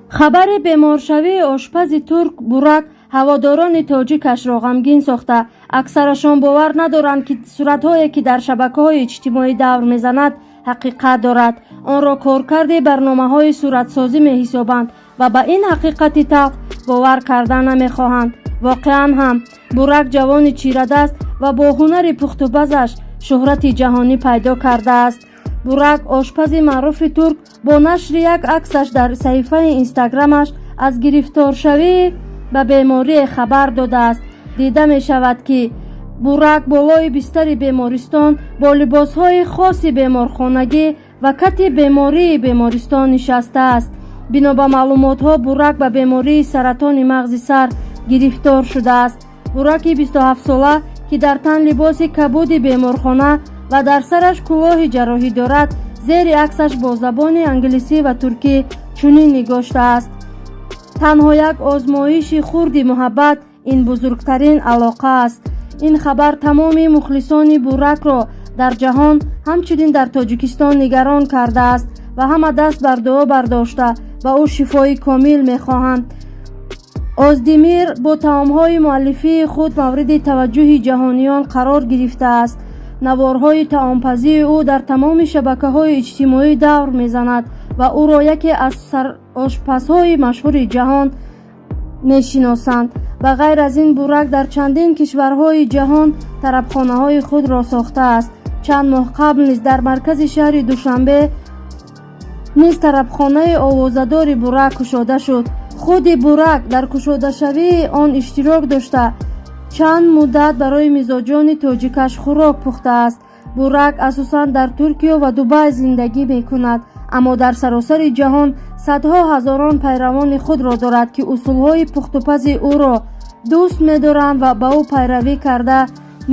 Хабари беморшавии ошпази турк Бурак ҳаводорони тоҷикашро ғамгин сохта. Аксарашон бовар надоранд, ки суратҳое, ки дар шабакаҳои иҷтимоӣ давр мезанад, ҳақиқат дорад. Онро коркарди барномаҳои суратсозӣ меҳисобанд ва ба ин ҳақиқати талх бовар карда намехоҳанд. Воқеан ҳам, Бурак ҷавони чирадаст ва бо ҳунари пухтупазаш шӯҳрати ҷаҳонӣ пайдо кардааст. Бурак, ошпази маъруфи турк, бо нашри як аксаш дар саҳифаи Инстаграмаш аз гирифторшавӣ ба беморие хабар додааст. Дида мешавад, ки Бурак болои бистари бемористон бо либосҳои хоси беморхонагӣ ва кати бемории бемористон нишастааст. Бино ба маълумотҳо, Бурак ба бемории саратони мағзи сар гирифтор шудааст. Бураки 27-сола, ки дар тан либоси кабуди беморхона ва дар сараш кӯлоҳи ҷарроҳӣ дорад, зери аксаш бо забони англисӣ ва туркӣ чунин нигоштааст: «Танҳо як озмоиши хурди муҳаббат — ин бузургтарин алоқа аст». Ин хабар тамоми мухлисони Буракро дар ҷаҳон, ҳамчунин дар Тоҷикистон нигарон кардааст ва ҳама даст бар дуо бардошта, ба ӯ шифои комил мехоҳанд. Оздемир бо таомҳои муаллифии худ мавриди таваҷҷӯҳи ҷаҳониён қарор гирифтааст. Наворҳои таомпазии ӯ дар тамоми шабакаҳои иҷтимоӣ давр мезанад ва ӯро яке аз сарошпазҳои машҳури ҷаҳон мешиносанд. Ба ғайр аз ин, Бурак дар чандин кишварҳои ҷаҳон тарабхонаҳои худро сохтааст. Чанд моҳ қабл низ дар маркази шаҳри Душанбе низ тарабхонаи овозадори Бурак кушода шуд. Худи Бурак дар кушодашавии он иштирок дошта, чанд муддат барои мизоҷони тоҷикаш хӯрок пухтааст. Бурак асосан дар Туркиё ва Дубай зиндагӣ мекунад, аммо дар саросари ҷаҳон садҳо ҳазорон пайравони худро дорад, ки усулҳои пухтупази ӯро дӯст медоранд ва ба ӯ пайравӣ карда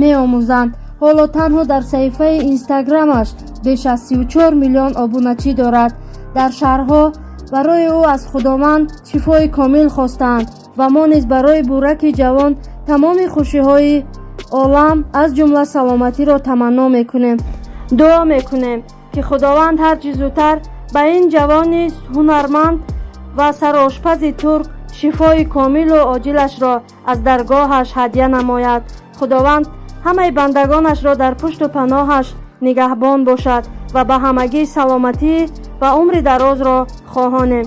меомӯзанд. Ҳоло танҳо дар саҳифаи Инстаграмаш беш аз 34 миллион обуначӣ дорад. Дар шарҳҳо барои ӯ аз Худованд шифои комил хостаанд ва мо низ барои Бураки ҷавон тамоми хушиҳои олам, аз ҷумла саломатиро таманно мекунем. Дуо мекунем, ки Худованд ҳарчи зудтар ба ин ҷавони ҳунарманд ва сарошпази турк шифои комилу оҷилашро аз даргоҳаш ҳадя намояд. Худованд ҳамаи бандагонашро дар пушту паноҳаш нигаҳбон бошад ва ба ҳамагӣ саломатӣ ва умри дарозро хоҳонем.